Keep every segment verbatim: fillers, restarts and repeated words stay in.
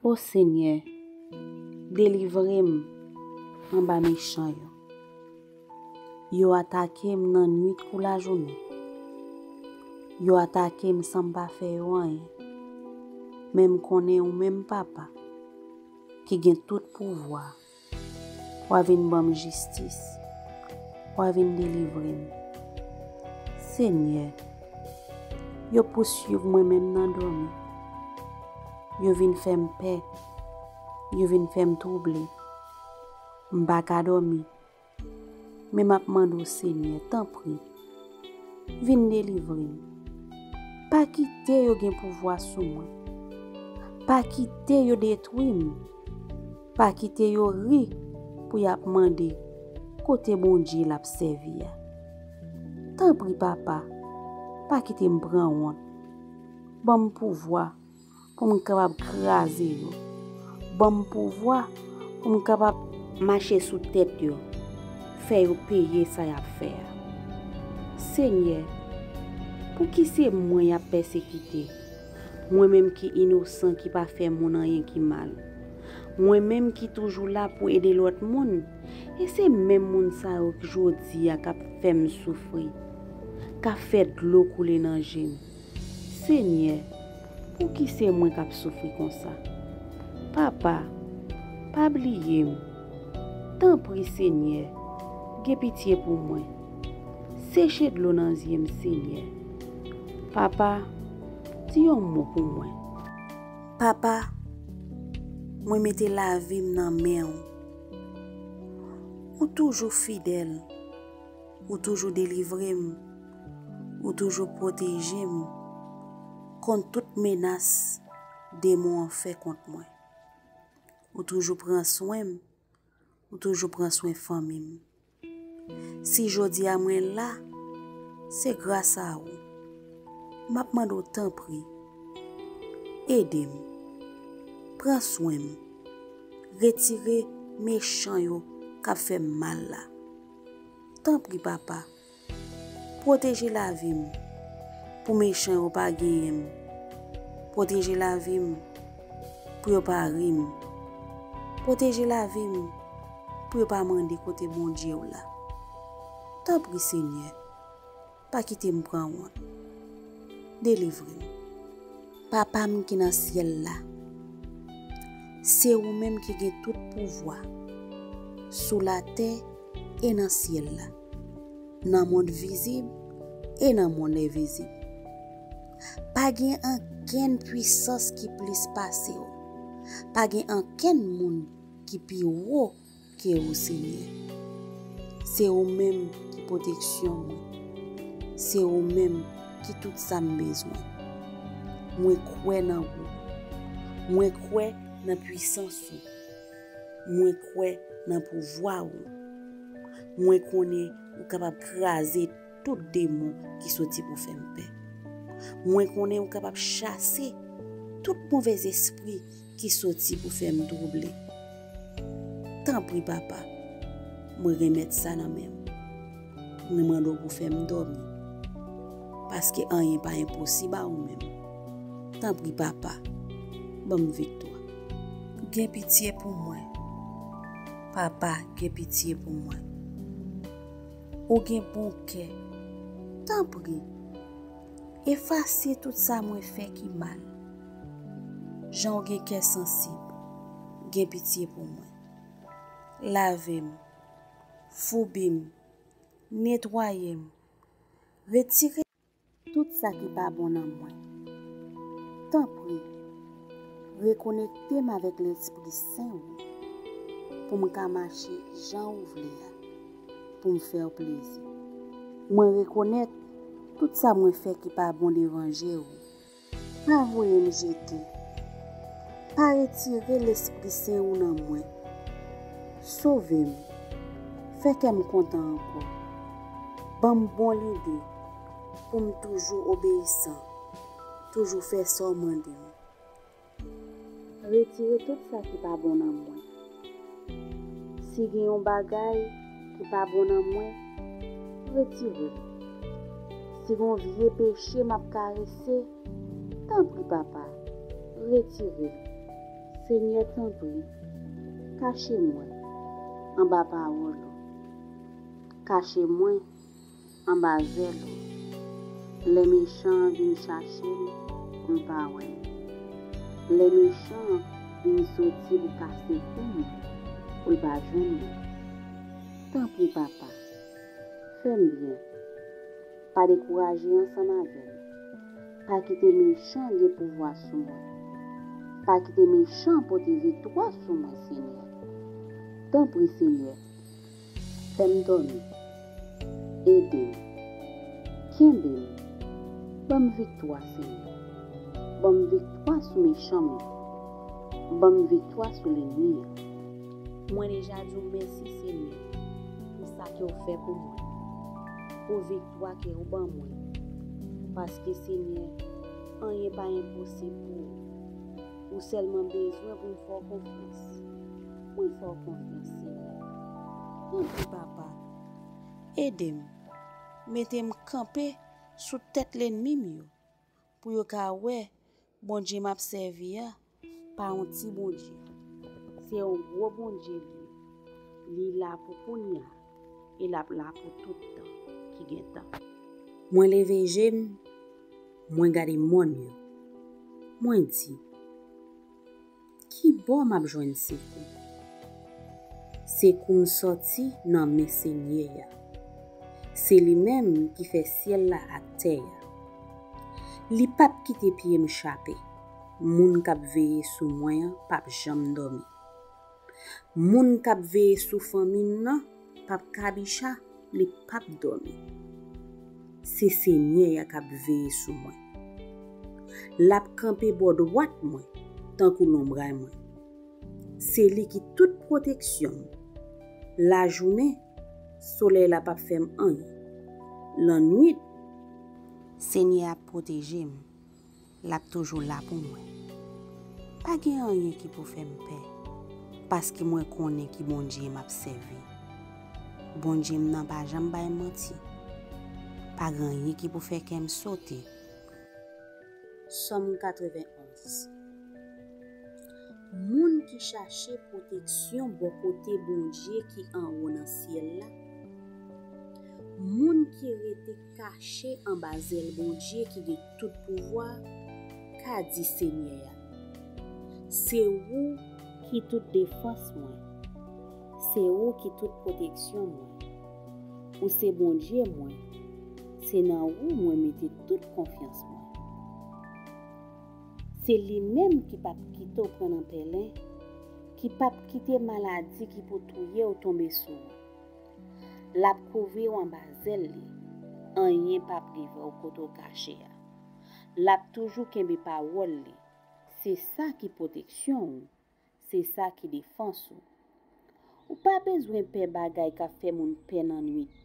O Senyè, delivre m anba mechan yo. Yo atake m nan nuit kou lajounen. Yo atake m san m pa fè yo anyen. Men m konnen ou menm Papa, ki gen tout pouvwa, w a vin ban m jistis, w a vin delivre m. Senyè, yo pouswiv mwen menm nan dòmi. Yo vin fè m pè, yo vin fè m twouble. M pa ka dòmi. Men m ap mande w, Senyè, tanpri, vin delivre m. Pa kite yo gen pouvwa sou mwen. Pa kite yo detwi m. Pa kite yo ri pou y ap mande kote Bondye l ap sèvi a. Tanpri, Papa, pa kite m pran wont. Ban m pouvwa pou m kapab kraze yo. Ban m pouvwa pou m kapab mache sou tèt yo, fè yo peye sa y ap fè a. Senyè, pouki se mwen y ap pèsekite? Mwen menm ki inosan, ki pa fè moun anyen ki mal. Mwen menm ki toujou la pou ede lòt moun. E se menm moun sa yo k jodi a k ap fè m soufri, k ap fè dlo koule nan je m. Senyè, pouki se mwen k ap soufri konsa? Papa, pa bliye m. Tanpri, Senyè, gen pitye pou mwen. Seche dlo nan zye m, Senyè. Papa, di yon mo pou mwen. Papa, mwen mete lavi m nan men w. Ou toujou fidèl. Ou toujou delivre m. Ou toujou pwoteje m kont tout menas demon an fè kont mwen. Ou toujou pran swen m. Ou toujou pran swen fanmi m. Si jodi a mwen la, se gras a ou. M ap mande w, tanpri, ede m. Pran swen m. Retire mechan yo k ap fè m mal la. Tanpri, Papa, pwoteje lavi m pou mechan yo pa genyen m. Pwoteje lavi m pou yo pa ri m. Pwoteje lavi m pou yo pa mande kote Bondye w la. Tanpri, Senyè, pa kite m pran wont. Delivre m. Papa m ki nan syèl la, se ou menm ki gen tout pouvwa sou latè e nan syèl la, nan mond vizib e nan mond envizib. Pa gen ankenn pwisans ki plis pase w. Pa gen ankenn moun ki pi wo ke ou, Senyè. Se ou menm ki pwoteksyon mwen. Se ou menm ki tout sa m bezwen. Mwen kwè nan ou. Mwen kwè nan pwisans ou. Mwen kwè nan pouvwa ou. Mwen konnen ou kapab kraze tout demon ki soti pou fè m pè. Mwen konnen ou kapab chase tout movèzespri ki soti pou fè m twouble. Tanpri, Papa, mwen renmèt sa nan men w. Mwen mande w pou fè m dòmi, paske anyen pa enposib a ou menm. Tanpri, Papa, ban m viktwa. Gen pitye pou mwen. Papa, gen pitye pou mwen. Ou gen bon kè. Tanpri, efase tout sa mwen fè ki mal. Jan w gen kè sansib, gen pitye pou mwen. Lave m, foubi m, netwaye m, retire tout sa ki pa bon nan mwen. Tanpri, rekonekte m avèk Lespri Sen ou pou m ka mache jan ou vle a, pou m fè w plezi. Mwen rekonèt tout sa mwen fè ki pa bon devan je ou. Pa voye m jete. Pa retire Lespri Sen ou nan mwen. Sove m. Fè kè m kontan ankò. Ban m bon lide pou m toujou obeyisan, toujou fè sa w mande m. Retire tout sa ki pa bon nan mwen. Si gen yon bagay ki pa bon nan mwen, retire l. Si gen yon vye peche m ap karese, tanpri, Papa, retire l. Senyè, tanpri, kache mwen anba pawòl ou. Kache mwen anba zèl ou. Lè mechan an vin chache m, pou l pa wè m. Lè mechan an vin soti pou kase kou m, pou l pa jwenn mwen. Tanpri, Papa, fè m byen. Pa dekouraje ansanm avè m. Pa kite mechan gen pouvwa sou mwen. Pa kite mechan pote viktwa sou mwen, Senyè. Tanpri, Senyè, fè m dòmi. Ede m. Kenbe m. Ban m viktwa, Senyè. Ban m viktwa sou mechan m yo. Ban m viktwa sou lènmi an. Mwen deja di w mèsi, Senyè, pou sa ke w fè pou mwen, pou viktwa ke w ban mwen. Paske, Senyè, anyen pa enposib pou ou. Ou sèlman bezwen pou m fè w konfyans. Mwen fè w konfyans, Senyè. Tanpri, Papa, ede m. Mete m kanpe sou tèt lènmi m yo, pou yo ka wè Bondye m ap sèvi a pa yon ti Bondye. Se yon gwo Bondye li ye. Li la pou kounye a, e l ap la pou tout tan ki gen tan. Mwen leve je m, mwen gade mòn yo. Mwen di, ki bò m ap jwenn sekou? Sekou m sòti nan men Senyè a. Se li menm ki fè syèl la ak tè a. Li p ap kite pye m chape. Moun k ap veye sou mwen an p ap janm dòmi. Moun k ap veye sou fanmi m nan p ap kabicha, li p ap dòmi. Se Senyè a k ap veye sou mwen. L ap kanpe bò dwat mwen, tankou lonbray mwen. Se li ki tout pwoteksyon m. Lajounen, solèy la p ap fè m anyen. Lannwit, Senyè ap pwoteje m. L ap toujou la pou mwen. Pa gen anyen ki pou fè m pè, paske mwen konnen ki Bondye m ap sèvi. Bondye m nan pa janm bay manti. Pa gen anyen ki pou fè kè m sote. Sòm katrevenn onz. Moun ki chache pwoteksyon bò kote Bondye ki anwo nan syèl la, moun ki rete kache anba zèl Bondye ki gen tout pouvwa, ka di Senyè a, se ou ki tout defans mwen, se ou ki tout pwoteksyon mwen, ou se Bondye mwen, se nan ou mwen mete tout konfyans mwen. Se li menm ki p ap kite w pran nan pèlen, ki p ap kite maladi ki pou touye w tonbe sou ou. L ap kouvri w anba zèl li, anyen p ap rive w kote w kache a. L ap toujou kenbe pawòl li, se sa ki pwoteksyon w, se sa ki defans ou. Ou pa bezwen pè bagay k ap fè moun pè nan nwit,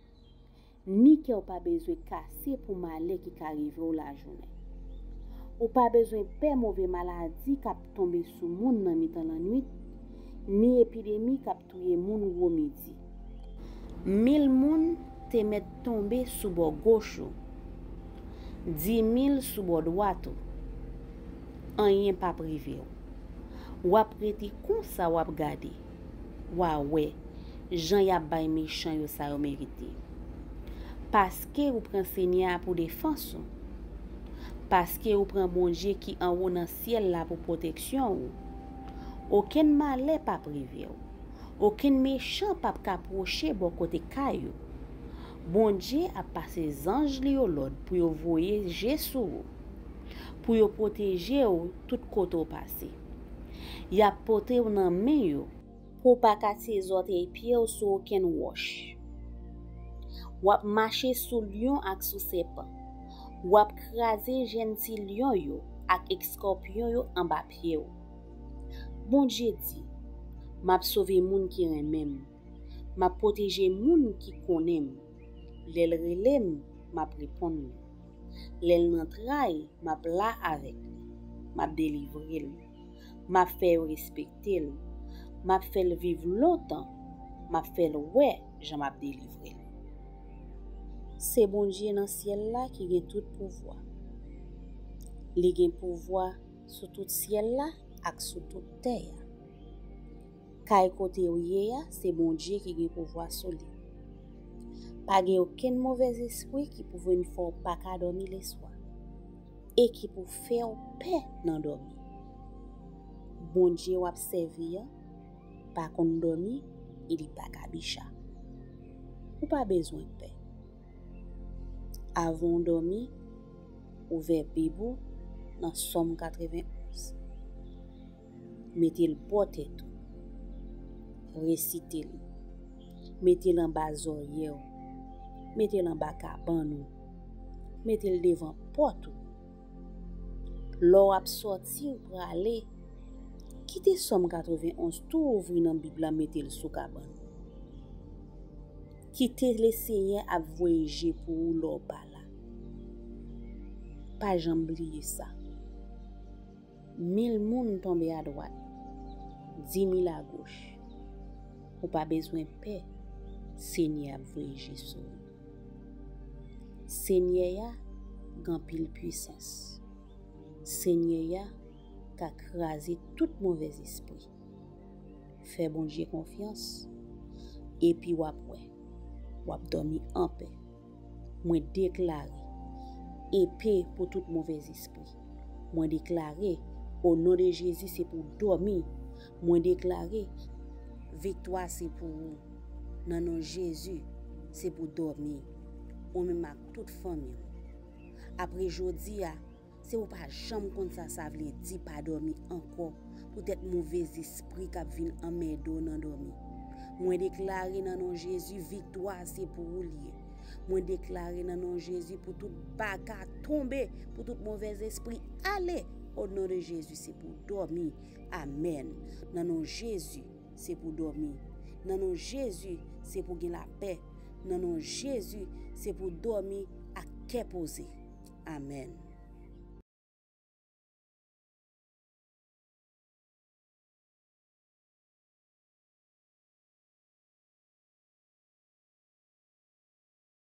ni kè w pa bezwen kase pou malè ki ka rive w lajounen. Ou pa bezwen pè move maladi k ap tonbe sou moun nan mitan lannwit, ni epidemi k ap touye moun gwo midi. Mil moun te mèt tonbe sou bò goch ou, di mil sou bò dwat ou, anyen p ap rive w. W ap rete konsa, w ap gade, w a wè jan y ap bay mechan yo sa yo merite. Paske ou pran Senyè a pou defans ou, paske ou pran Bondye ki anwo nan syèl la pou pwoteksyon ou, okenn malè p ap rive w. Okenn mechan p ap ka pwoche bò kote kay ou. Bondye ap pase zanj li yo lòd pou yo voye je sou ou, pou yo pwoteje w tout kote w pase. Y ap pote w nan men yo, pou w pa kase zòtèy pye w sou okenn wòch. W ap mache sou lyon ak sou sèpan. W ap kraze jèn ti lyon yo ak eskòpyon yo anba pye w. Bondye di, m ap sove moun ki renmen m. M ap pwoteje moun ki konnen m. Lè l rele m, m ap reponn li. Lè l nan tray, m ap la avèk li. M ap delivre l. M ap fè yo respekte l. M ap fè l viv lontan. M ap fè l wè jan m ap delivre l. Se Bondye nan syèl la ki gen tout pouvwa. Li gen pouvwa sou tout syèl la ak sou tout tè a. Kay kote w ye a, se Bondye ki gen pouvwa sou li. Pa gen okenn movèzespri ki pou vin fè w pa ka dòmi leswa e ki pou fè w pè nan dòmi. Bondye w ap sèvi an pa konn dòmi e li pa kabicha. Ou pa bezwen pè. Avan w dòmi, ouvè Bib ou nan Sòm katrevenn onz. Mete l bò tèt ou. Resite l. Mete l anba zòrye w. Mete l anba kabann ou. Mete l devan pòt ou. Lè w ap sòti ou prale, kite Sòm katrevenn onz tou ouvri nan Bib la, mete l sou kabann ou. Kite Lesenyè ap voye je pou ou lè w pa la. Pa janm bliye sa. Mil moun tonbe adwat, di mil agoch. Ou pa bezwen pè, Senyè ap voye je sou ou. Senyè a gen anpil pwisans. Senyè a ka kraze tout movèzespri. Fè Bondye konfyans, epi w ap wè, w ap dòmi anpè. Mwen deklare epe pou tout movèzespri. Mwen deklare, o non de Jezi, se pou w dòmi. Mwen deklare, viktwa se pou ou. Nan non Jezi, se pou w dòmi. Ou menm ak tout fanmi w. Apre jodi a, si w pa janm konn sa sa vle di pa dòmi ankò, poutèt movèzespri k ap vin anmède w nan dòmi. Mwen deklare nan non Jezi, viktwa se pou ou l ye. Mwen deklare nan non Jezi pou tout baka tonbe, pou tout movèzespri ale. O non de Jezi, se pou w dòmi. Amèn. Nan non Jezi, se pou w dòmi. Nan non Jezi, se pou w gen lapè. Nan non Jezi, se pou w dòmi ak kè poze. Amèn.